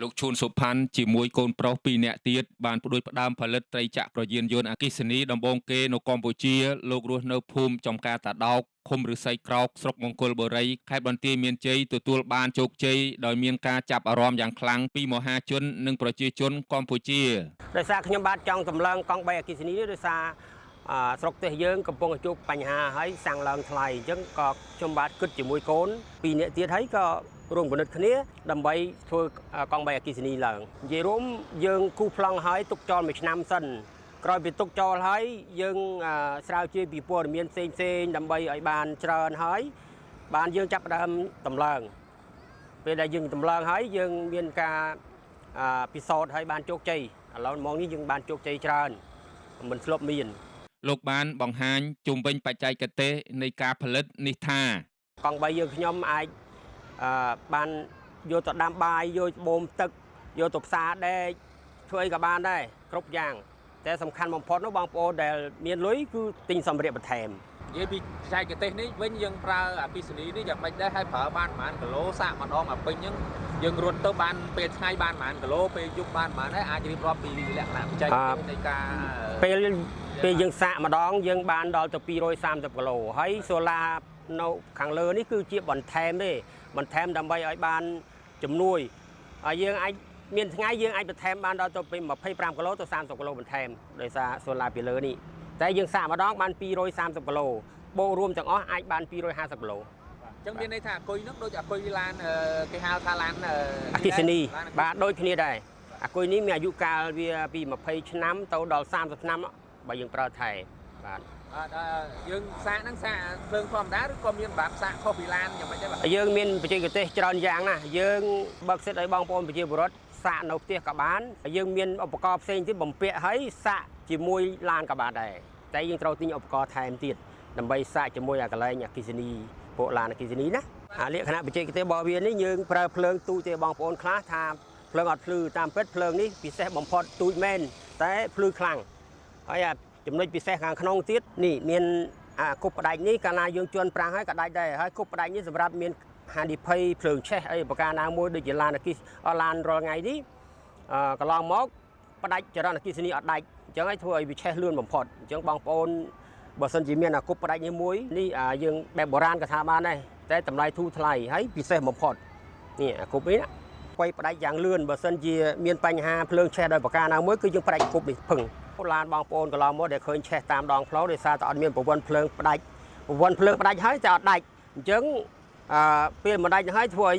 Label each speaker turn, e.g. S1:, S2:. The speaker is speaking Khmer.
S1: លោកឈួនសុផាន់ជាមួយកូនប្រុស2នាក់ទៀតបានផ្ដួចផ្ដើមផលិតត្រីចក្រយានយន្តអគ្គិសនីដំបូងគេនៅកម្ពុជាលោករស់នៅភូមិចំការតាដោកឃុំឫស្សីក្រោកស្រុកមង្គលបុរីខេត្តបន្ទាយមានជ័យទទួលបានជោគជ័យដោយមានការចាប់អារម្មណ៍យ៉ាងខ្លាំងពីមហាជននិងប្រជាជនកម្ពុជា
S2: ដោយសារខ្ញុំបាទចង់សម្លឹងកង់3អគ្គិសនីនេះដោយសារស្រុកទេសយើងកំពុងជួបបញ្ហាហើយសាំងឡើងថ្លៃអញ្ចឹងក៏ខ្ញុំបាទគិតជាមួយកូន2នាក់ទៀតហើយក៏រួមគំនិតគ្នាដើម្បីធ្វើកង់3អគ្គិសនីឡើងនិយាយរួមយើងគូសប្លង់ហើយទុកចោលមួយឆ្នាំសិនក្រោយពីទុកចោលហើយយើងស្រាវជ្រាវពីព័ត៌មានផ្សេងផ្សេងដើម្បីឲ្យបានច្រើនហើយបានយើងចាប់ផ្ដើមតម្លើងពេលដែលយើងតម្លើងហើយយើងមានការពិសោធន៍ហើយបានជោគជ័យឥឡូវមកនេះយើងបានជោគជ័យច្រើនមិនធ្លាប់មាន
S1: លោកបានបង្ហាញជុំវិញបច្ចេកទេសនៃការផលិតនេះថា
S2: កង់3យើងខ្ញុំអាចបានយកទៅដាំបាយយកបូមទឹកយកទៅផ្សារដែកធ្វើអីក៏បានដែរគ្រប់យ៉ាងតែសំខាន់បំផុតនោះបងប្អូនដែលមានលុយគឺទិញសម្ភារៈបន្ថែម
S3: និយាយពីបច្ចេកទេសនេះវិញយើងប្រើអគ្គិសនីនេះយ៉ាងម៉េចដែរហើយប្រើបានប្រហែលគីឡូសាកម្ដងអាពេញហ្នឹងយើងរត់ទៅបានពេលថ្ងៃបានប្រហែលគីឡូពេលយប់បានប្រហែលដែរអាចរៀបរាប់ពីលក្ខណៈបច្ចេកទេសនៃការ
S2: ពេលយើងសាកម្ដងយើងបានដល់ទៅ230គីឡូហើយសូឡានៅខាងលើនេះគឺជាបន្ថែមទេបន្ថែមដើម្បីឲ្យបានជំនួយហើយយើងអាចមានថ្ងៃយើងអាចបន្ថែមបានដល់ទៅ25គីឡូទៅ30គីឡូបន្ថែមដោយសារសូឡាពីលើនេះតែយើងសាកម្ដងបាន230គីឡូបូករួមទាំងអស់អាចបាន250គីឡូ
S3: អញ្ចឹងមានន័យថាអាគុយហ្នឹងដូចអាគុយឡានគេហៅថាឡាន
S2: អគ្គិសនីបាទដូចគ្នាដែរអាគុយនេះមានអាយុកាលវាពី20ឆ្នាំទៅដល់30ឆ្នាំបើយើងប្រើថែបាទ
S3: យើងសាកហ្នឹងសាកភ្លើងធម្មតាឬក៏មានបាបសាកខុសពីឡានយ៉ាងម៉េចដែរបាទ
S2: យើងមានបច្ចេកទេសច្រើនយ៉ាងណាស់យើងបើកសិទ្ធឲ្យបងប្អូនប្រជាពលរដ្ឋសាកនៅផ្ទះក៏បានយើងមានឧបករណ៍ផ្សេងទៀតបំពាក់ឲ្យសាកជាមួយឡានក៏បានដែរតែយើងត្រូវទិញឧបករណ៍ថែមទៀតដើម្បីសាកជាមួយអាកន្លែងអគ្គិសនីពួកឡានអគ្គិសនីណាអាលក្ខណៈបច្ចេកទេសរបស់វានេះយើងប្រើភ្លើងទូទេបងប្អូនខ្លះថាភ្លើងអត់ភ្លឺតាមពិតភ្លើងនេះពិសេសបំផុតទូចមែនតែភ្លឺខ្លាំងហើយចំណុចពិសេសខាងក្នុងទៀតនេះមានអាគប់ផ្ដាច់នេះកាលណាយើងជន់ប្រាំងហើយក៏ដាច់ដែរហើយគប់ផ្ដាច់នេះសម្រាប់មានហានិភ័យភ្លើងឆេះអីប្រការណាមួយដូចជាឡានអគ្គិឡានរាល់ថ្ងៃនេះកន្លងមកផ្ដាច់ចរន្តអគ្គិសនីអត់ដាច់អញ្ចឹងហើយធ្វើឲ្យវាឆេះលឿនបំផុតអញ្ចឹងបងប្អូនបើសិនជាមានអាគប់ផ្ដាច់នេះមួយនេះយើងបែបបុរាណក៏ថាបានដែរតែតម្លៃធូរថ្លៃហើយពិសេសបំផុតនេះអាគប់នេះណាໄວផ្ដាច់យ៉ាងលឿនបើសិនជាមានបញ្ហាភ្លើងឆេះដោយប្រការណាមួយគឺយើងផ្ដាច់គប់នេះភឹងឡានបងប្អូនកន្លងមកដែលឃើញឆេះតាមដងផ្លូវដោយសារតែអត់មានប្រព័ន្ធភ្លើងផ្ដាច់ប្រព័ន្ធភ្លើងផ្ដាច់ហើយតែអត់ដាច់អញ្ចឹងពេលមិនដាច់ហើយធ្វើឲ្យ